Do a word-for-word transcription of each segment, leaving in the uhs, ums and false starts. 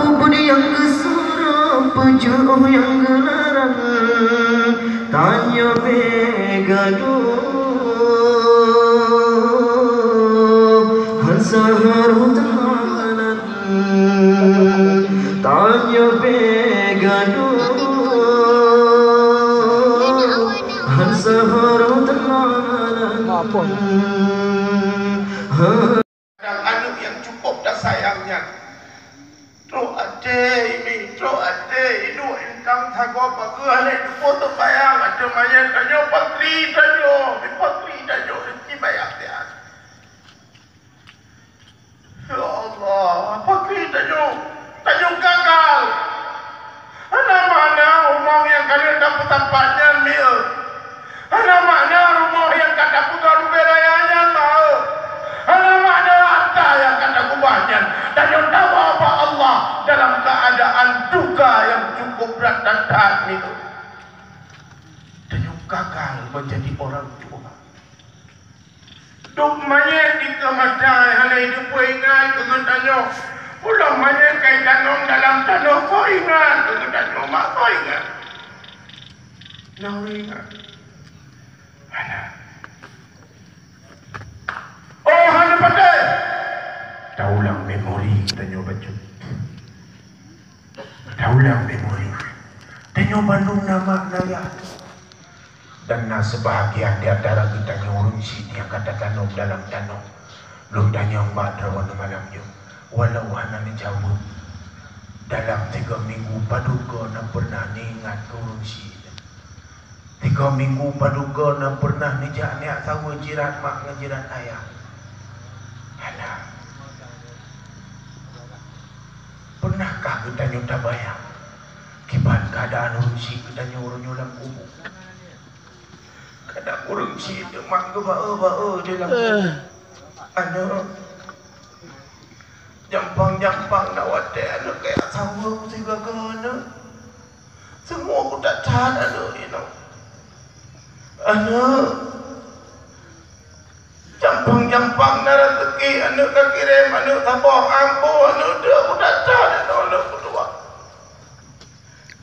Peue nyang geusuroh, peujeuet nyang geularang, tanyoe bèk gadoh. Hansa harôh teungoh nan, tanyoe bèk gadoh. Hansa harôh teungoh nan. Kadang aneuk nyang cukup tasayang nyan, trok até ini, trok até inong intan sagoe pageue lé teupeu teubayang ateueh manyét tanyoe, pakri tanyoe, pakri tanyoe, teubayang tiat. Ya Allah, pakri tanyoe, tanyoe gagal. Hana makna rumoh nyang ka lheueh tapeutampat nyan, miet. Hana makna rumoh nyang ka tapeugah leubeh raya nyan, maet. Hana makna hareuta nyang ka takeubah nyan. Tanyoe tawoe bak Allah dalam keuadaan duka nyang cukup brat that-that, miet. Tanyoe gagal menjadi orang tua. Duek manyét dikeue mata, hana jiteupeue ingat keu geutanyoe. Pulo manyét ka jitanom dalam tanoh, soe ingat keu geutanyoe, mak, soe ingat? Na ureueng ingat? Hana. Oh, hana patéh! Taulang memori geutanyoe bacut. Taulang memori. Tanyoe bandum na mak na yah. Dan na seubahagian di antara geutanyoe ureueng syiek nyang ka tatanom dalam tanoh. Lôn tanyong bak droeneuh malam nyoe, walau hana neujaweueb, dalam tiga minggu padub goe na peureunah neuingat keu ureueng syiek nyan? Tiga minggu padub goe na peureunah neujak neujak saweue jirat mak ngon jirat ayah? Hana. Peureunahkah geutanyoe tabayang kiban keuadaan ureueng syiek geutanyoe uroe nyoe lam kubu? Kadang ureueng syiek teuma geuba-e-ba-e di lam kubu. Aneuk, jampang-jampang na watèe aneuk kajak saweue sigoe-goe aneuk. Seumue kutat-tat aneuk inong. Aneuk, jampang-jampang na raseuki aneuk kakirém, aneuk saboh, ampôn, aneuk deuek kutat-tat aneuk, aneuk kutuwah.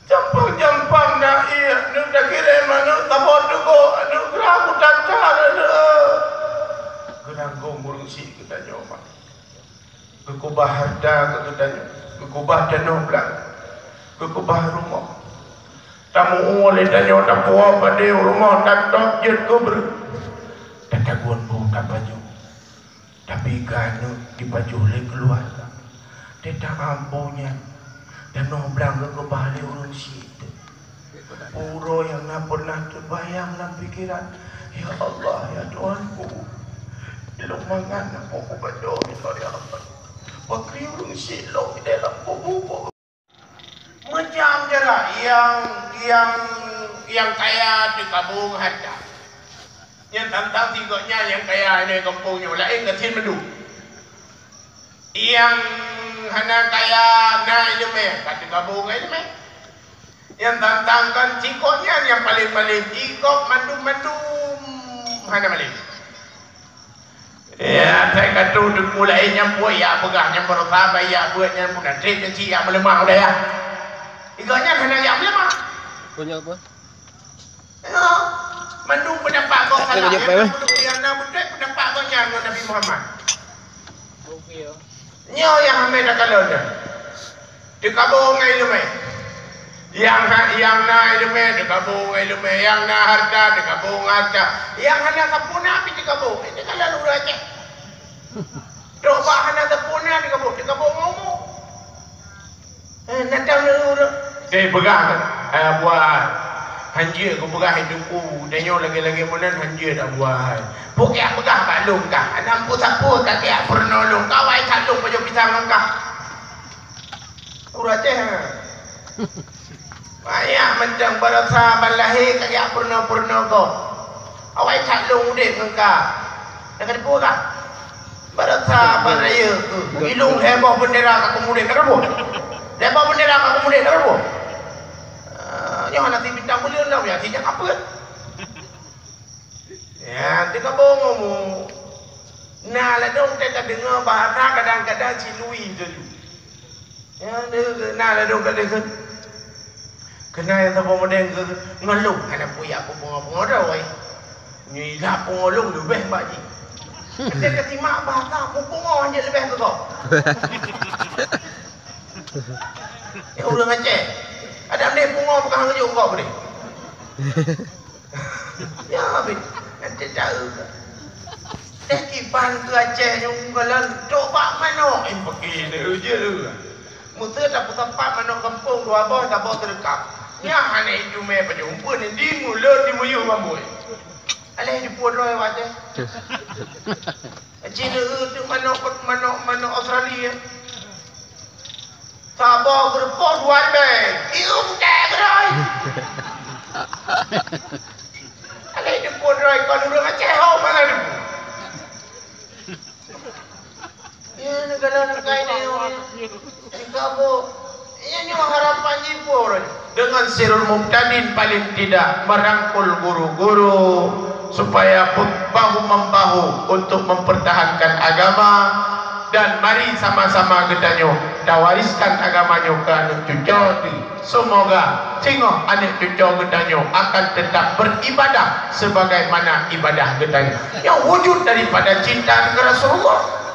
Jampang-jampang na ié, aneuk takirém, aneuk saboh teugok, aneuk grah kutat-tat aneuk. Geutanggong ureueng syiek geutanyoe, mak. Geukeubah hareuta keu geutanyoe, geukeubah tanoh blang, geukeubah rumoh. Tamu-ue lé tanyoe, tapuwoe padé u rumoh, tatôb jeuet keu breueh, tatagun bu tapajoh. Tapi keu aneuk jipajoh lé keuluwarga, teutab ampôn nyan, tanoh blang geukeubah lé ureueng syiek teuk. Uroe nyang na peureunah teubayang lam pikeran, "Ya Allah, ya Tuhanku, lôn mangat na po kubadoe, ya Allah. Pakri ureueng syiek lôn di dalam kubu." Macam jarak nyang, nyang, nyang kaya teukabông hareuta. Nyang tantang sigoe nyan nyang kaya di gampông nyoe, laén gasien mandum. Nyang hana kaya na iéleumé, ka teukabông iéleumé. Nyang tantang kon sikok nyan nyang paleng-paleng, sikok mandum-mandum hana maleng. Ya, asai ka troh teungku laén nyang puet jak peugah, nyang baroesa ban jak beuet nyan pun na trép nyan cit jak meuleumah u dayah. Sigoe nyan hana jak meuleumah. Punya apa? Ya, mandum peundapat gob salah. Nyang na beutôi peundapat gobnyan ngon Nabi Muhammad. Nyoe nyang hamé takalon nyoe. Teukabông ngon iéleumé. Nyang ha-, nyang na iéleumé teukabông ngon iéleumé, nyang na hareuta teukabông ngon hareuta. Nyang hana sapeue na pih teukabông. Ini kan lalu ureueng Aceh. Trok bak hana sapeue na teukabông, teukabông ngon umu. Eh, natang ureueng. Eh, peugah, eh, buah. Hanjeuet kupeugah hai teungku, tanyoe lagèe-lagèe meunan hanjeuet buah. Pokok peugah bak lôn kah, hana peue-sapeue ka kajak peurunoe lôn, ka awai that lôn pajoh pisang ngon kah. Ureueng Aceh, ha. Banyak mantong baroesa ban lahé ka kajak peurunoe-peurunoe gob. Awai that lôn udép ngon kah. Nyang ka dipeue kah? Baroesa ban rayeuk, ilôn lhèe boh beundera ka kumudép, na ka buet? Lhèe boh beundera ka kumudép, na ka buet? Ah, nyoe hana sibintang buleuen lom, ya, si nyang apeuet. Ya, teukabông umu. Na ladôm teuka deungoe bahasa kadang-kadang si lui teuju. Ya, na ladôm ka lheueh. Keunan nyang saboh meudeng keu ngon lôn, hana peue jak peupungo-pungo droe. Nyoe ilak pungo lôn leubeh bak jih. Até ka simak bahasa peupungo hanjeuet leubeh keu gob. Ya, ureueng Aceh. Adak deh pungo peugah ngeujok gob deh. Ya, Abi. Nanti tahu. Teh kiban keu Aceh nyang galon trok bak manok, eh, peuki deh je. Meuseu tapeusampat manok gampông dua boh, saboh teureukam. Nyan hana itumé pajoh umpun di mulut di muyuh bambôi. Aléh jipeuet droe Aceh. Cina tu manok, manok, manok Australia. Saboh geureupoh dua ribèe. Ieu putèe keudroe. Aléh jipeuet droe kon ureueng Aceh ho mana tu. Ya, negara-negara ini orang dikabur. Ini nyoe harapan jipur. Dengan Sirul Mubtadin paling tidak merangkul guru-guru supaya bahu-membahu untuk mempertahankan agama, dan mari sama-sama geutanyoe tawariskan agama nyoe keu aneuk cucoe teuh. Seumoga singoh aneuk cucoe geutanyoe akan tetap beribadah sebagaimana ibadah geutanyoe. Nyang wujud daripada cinta keu Rasulullah.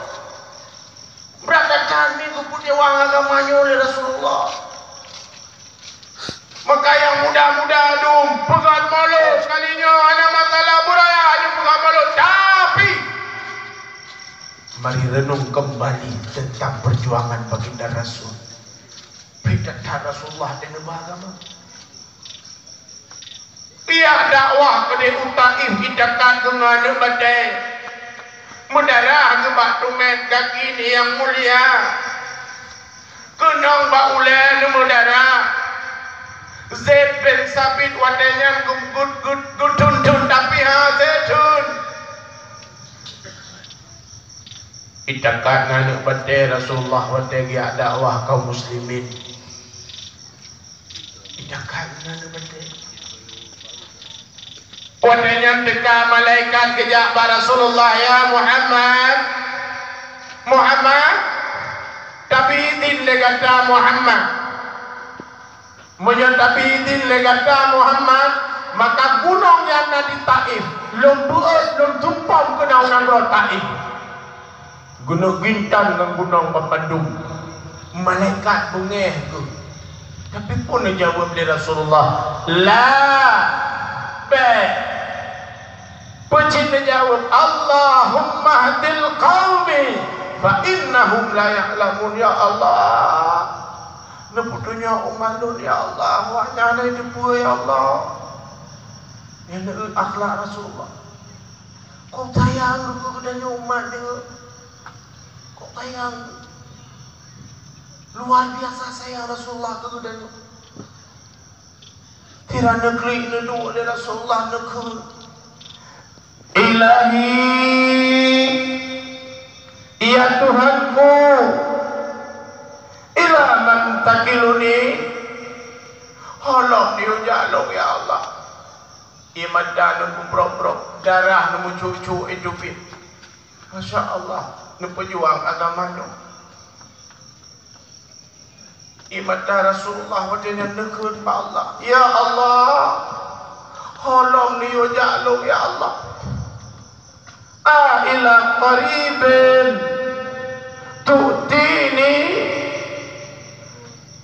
Brat that-that mi geupeujuang agama nyoe lé Rasulullah. Maka nyang muda-muda dum peugah mulod kali nyoe hana masalah beuraya, hana peugah mulod, tapi mari renung kembali tentang perjuangan baginda Rasul. Pih that-that Rasulullah teuh neubah agama. Pihak dakwah keudeh u Taif, idakat keu ngon aneuk batèe. Meudarah keu bak tumèt gaki nyang mulia. Keunong bak ulèe neumeudarah. Zaid bin Sabit watèe nyan geu-, geu-, geu-, geuthon-thon tapi hase thon. Idakat ngon aneuk batèe Rasulullah watèe geujak dakwah kaum muslimin. Idakat ngon aneuk batèe. Watèe nyan teuka malaikat geujak bak Rasulullah, "Ya Muhammad, Muhammad, tabi idhin lé gata Muhammad." Meunyoe tabi idhin lé gata Muhammad, maka gunong nyang na di Taif, lôn beuet, lôn tumpom keunoe nanggroe Taif. Gunong Gintan ngon gunong banmandum. Malaikat beungèh kheueh. Tapi peue neujaweueb lé Rasulullah? La, bèk. Peue cit neujaweueb, "Allahummahdil qaumi fa innahum la ya'lamun." Ya Allah, neupeutunyok umat lôn, ya Allah, awaknyan hana jiteupeue, ya Allah. Nyan akhlak Rasulullah. Kok sayang keu geutanyoe umat nyoe. Kok sayang. Luar biasa sayang Rasulullah keu geutanyoe. Sira neuklik neuduek lé Rasulullah neukheun, "Ilahi, ya Tuhanku, ila man takiluni?" Ho lom neuyue jak lôn, ya Allah. Ie mata neumeubrok-brok, darah neumeucok-cok ie teubiet. Masya Allah, neupeujuang agama nyoe. Ie mata Rasulullah watèe nyan neukheun bak Allah, "Ya Allah, ho lom neuyue jak lôn, ya Allah. A ila qaribin tu'tini?"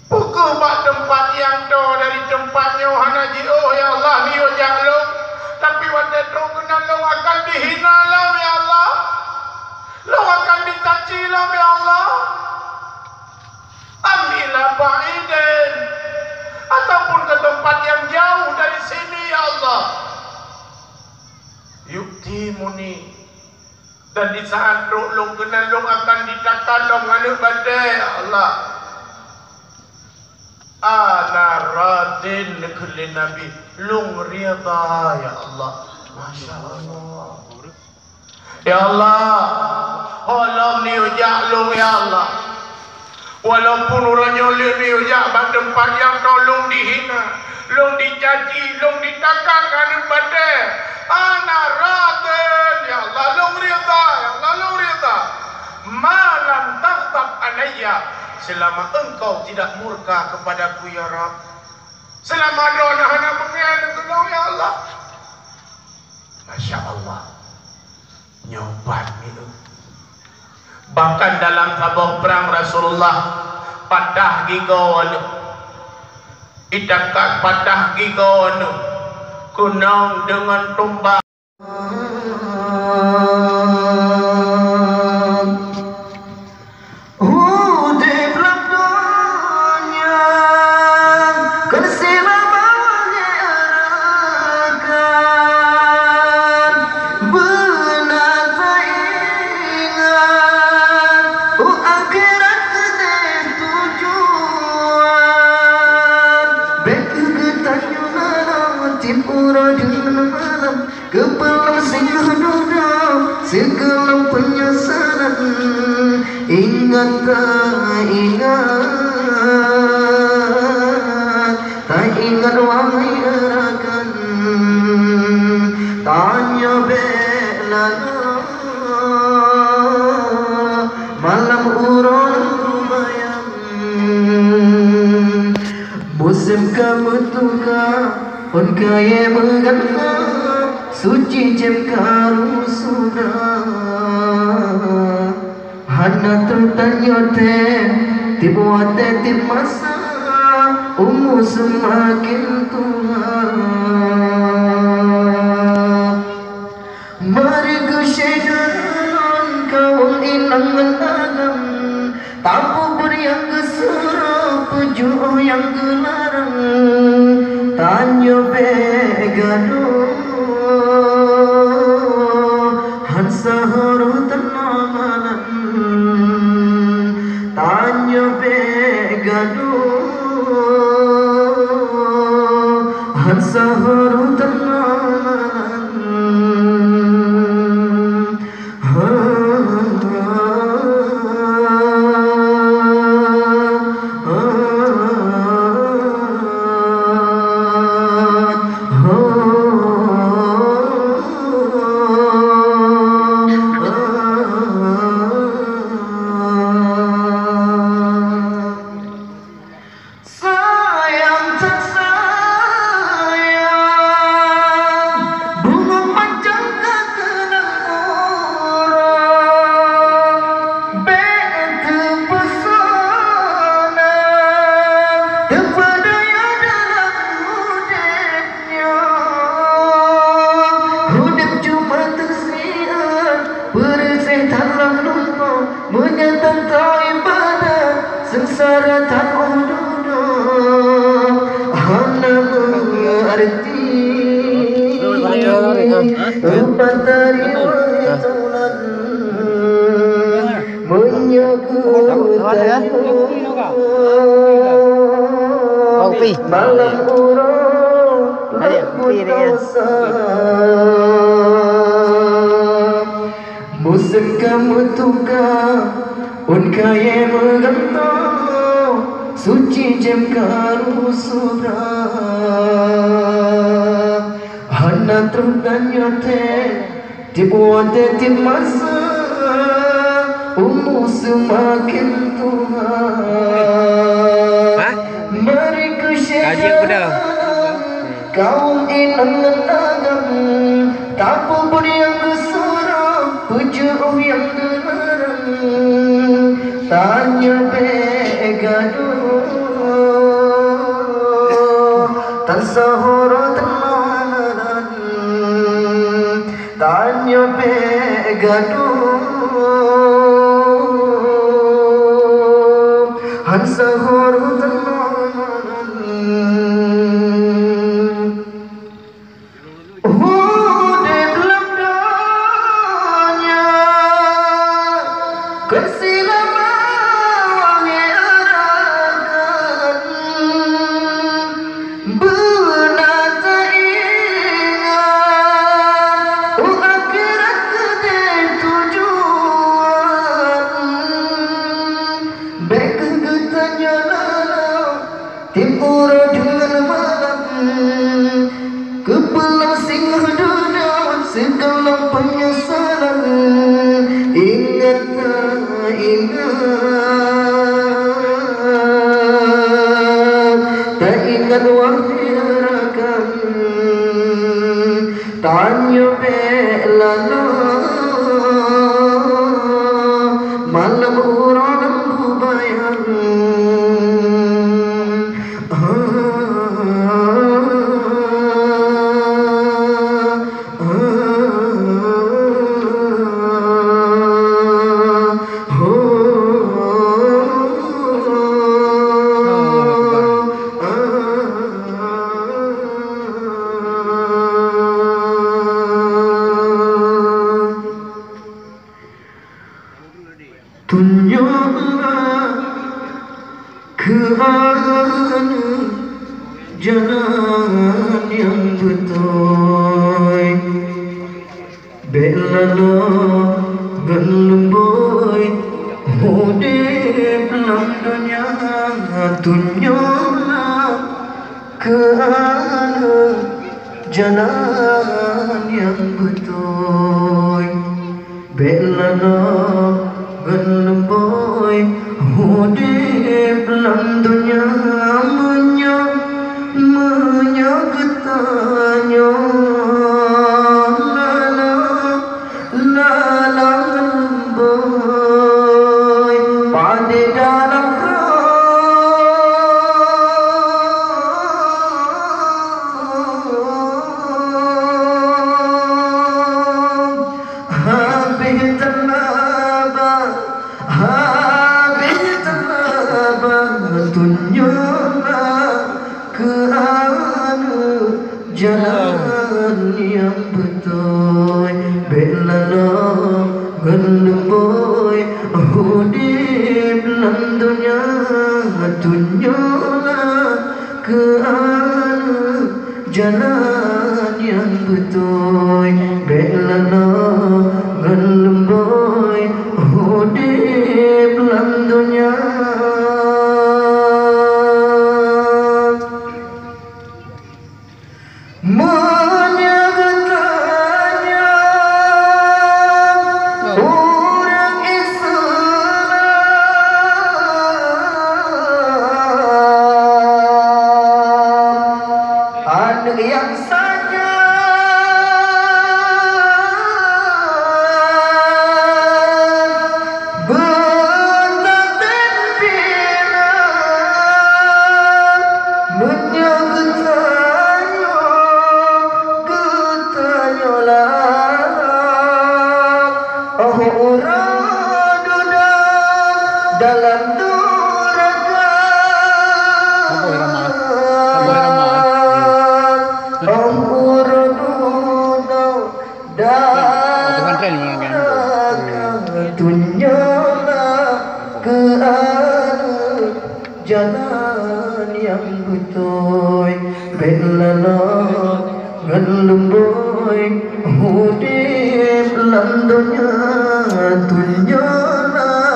Peu kheueh bak teumpat nyang toe dari teumpat nyoe hana jiôh, ya Allah, neuyue jak lôn, tapi watèe trok keunan lôn akan dihina lom, ya Allah. Lôn akan dicaci lom, ya Allah. Am ila ba'idin, ataupun ke tempat yang jauh dari sini, ya Allah. Yu'timuni, dan di saat trok lôn keunan lôn akan ditakat lom aneuk batèe, ya Allah. Ana radin, neukheun lé Nabi, lôn ridha, ya Allah. Masya Allah. Ya Allah, ho lom neuyue jak lôn, ya Allah. Walaupun uroe nyoe lôn neuyue jak bak teumpat nyang toe lôn dihina, lôn dicaci, lôn ditakat aneuk batèe. Ana radin, ya Allah, lôn ridha, ya Allah, lôn ridha. Ma lam taghdab alayya, Selama engkau tidak murka kepadaku, ya Rabb. Selama droeneuh hana beungéh lé keu lôn, ya Allah. Masya Allah. Nyoe ban milék. Bahkan dalam saboh prang Rasulullah patah gigoe lé. Ditangkap patah gigoe lé. Keunong deungon tumbang. Udép lam donya kon silama wangée rakan, beuna taingat u akhirat keudeh tujuan. Bék geutanyoe na tiep uroe deungon malam, keupeulom singoh dudoe sigohlom peunyesalan. Ingat, taingat, taingat wahai rakan, tanyoe bék laloe malam uroe kumayang. Musém ka meutuka, ôn kayée meuganta, suci jém karu sudra. Hana troh tanyoe tem, tiep watée tiep masa, umu seumaken tuha. Mari geusyedara lôn kawöm inong ngon agam, tapeubuet nyang geusuroh, peujeuet nyang geularang, tanyoe bék gadôh, han sahoe roh teungoh malam, tanyoe bék gadôh, han sahoe roh teungoh malam. Sayang that sayang, bungöng pancang ka keunong uroe. Bék teupeusona, teupeudaya dalam udép nyoe. Udép cuma teusian, peureuséh that lam lumpoe. Meunyoe tanpa ibadat, seungsara that 'oh dudoe, hana meuarti. Rupa tari wahai tulan, meunyoe geutanyoe malam uroe lam puasa. Musém ka meutuka, ôn kayée meugantoe, suci jém karu sudra. Hana troh tanyoe tem, tiep watée tiep masa, umu seumaken tuha. Hah? Mari geusyedara kawöm inong ngon agam, tapeubuet nyang geusuroh, peujeuet nyang geularang, tanyoe bék gadôh, tan sahoe roh teungoh malam. Tanyoe bék gadôh, han sahoe roh teungoh malam. Udép lam donya kon silama wangée rakan. Beuna taingat, u akhirat keudeh tujuan. Bék kheueh geutanyoe laloe tiep uroe deungon malam. Keupeulom singoh dudoe sigohlom peunyesalan. Ingat, ingat. Ngon wahé rakan, tanyoe bék laloe malam uroe bubayan. Tunjuklah keu aneuk jalan nyang beutôi. Bék laloe ngon lumbôi udép lam donya, tunjuklah keu aneuk jalan nyang beutôi. Bék laloe ngon lumbôi udép lam donya, meunyoe, meunyoe geutanyoe laloe, laloe ngon lumbôi padé dalam rot. Habéh teunaba, habéh teunaba, tunjuklah keu aneuk jalan nyang beutôi. Bék laloe ngon lumbôi udép lam donya, tunjuklah keu aneuk jalan nyang beutôi. Bék laloe ngon lumbôi udép lam donya. Meunyoe geutanyoe ureueng Islam, aneuk nyang sajan beutatem pinan, meunyoe geutanyoe, geutanyoe lam óh uroe dudoe dalam nuraka. Apa irama? Apa irama? Óh uroe dudoe dalam nuraka. Tunjuklah keu aneuk jalan nyang beutôi. Bék laloe ngon lumbôi udép lam donya, tunjuklah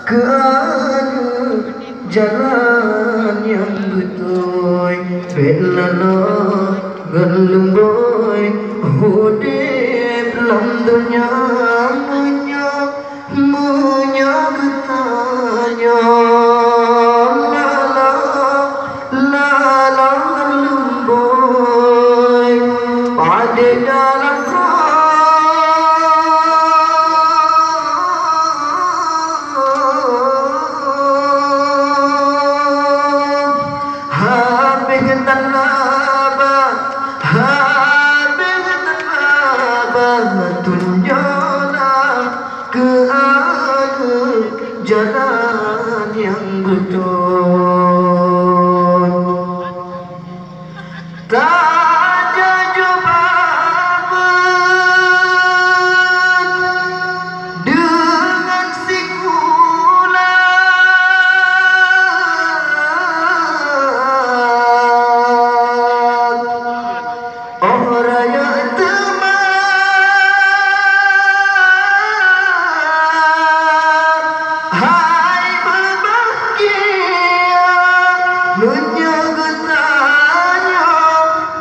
keu aneuk jalan nyang beutôi. Bék laloe ngon lumbôi udép lam donya, meunyoe, meunyoe geutanyoe laloe, laloe ngon lumbôi padé dalam rot. Habéh teunaba, habéh teunaba, tunjuklah keu aneuk jalan nyang beutôi. Tajak jubah beuet deungon sikula. Óh rayeuk teuma hai beubahgia, meunyoe geutanyoe,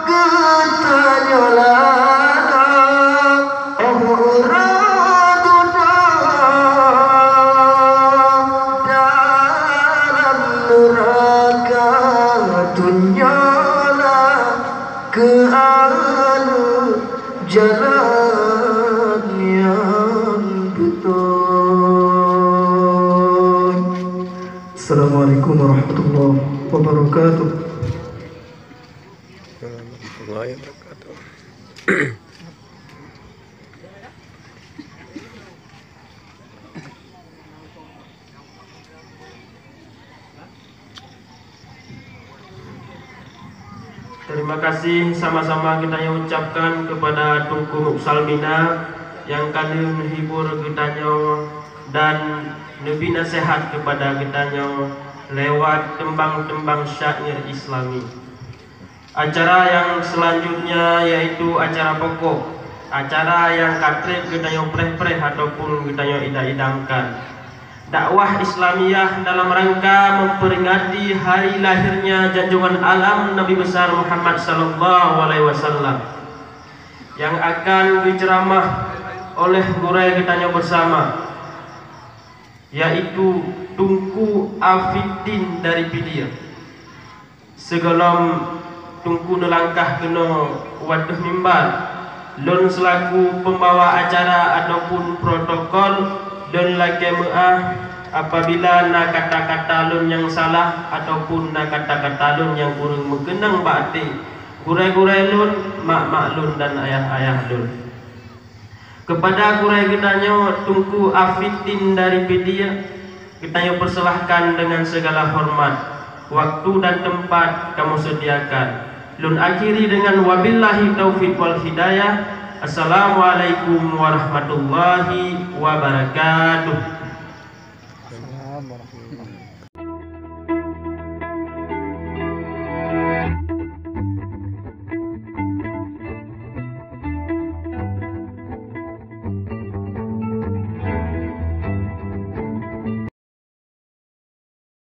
geutanyoe lam óh uroe dudoe dalam nuraka, tunyoe wabarakatuh. Terima kasih sama-sama geutanyoe ucapkan kepada Teungku Muksalmina nyang ka lheueh neuhibur geutanyoe dan neubi naseuhat kepada geutanyoe lewat teumbang-teumbang syair Islami. Acara nyang seulanjutnya yaitu acara pokok, acara nyang ka treb geutanyoe preh-preh ataupun geutanyoe idang-idangkan. Dakwah Islamiyah dalam rangka memperingati hari lahirnya junjungan alam Nabi Besar Muhammad sallallahu alaihi wasallam, nyang akan geuceuramah oleh gurée geutanyoe bersama, yaitu Teungku Afiddin dari Pidie. Sigohlom Teungku neulangkah keunoe u ateueh mimbar, lôn seulaku peumbawa acara ataupun protokol, lôn lakée meuáh apabila na kata-kata lôn nyang salah ataupun na kata-kata lôn nyang kureueng meukeunong bak até gurée-gurée lôn, mak-mak lôn dan ayah-ayah lôn. Kepada gurée geutanyoe Teungku Afiddin dari Pidie, geutanyoe peusilahkan dengan segala hormat, waktu dan tempat kamoe sediakan. Lôn akhiri dengan wabillahi taufik wal hidayah. Assalamualaikum warahmatullahi wabarakatuh.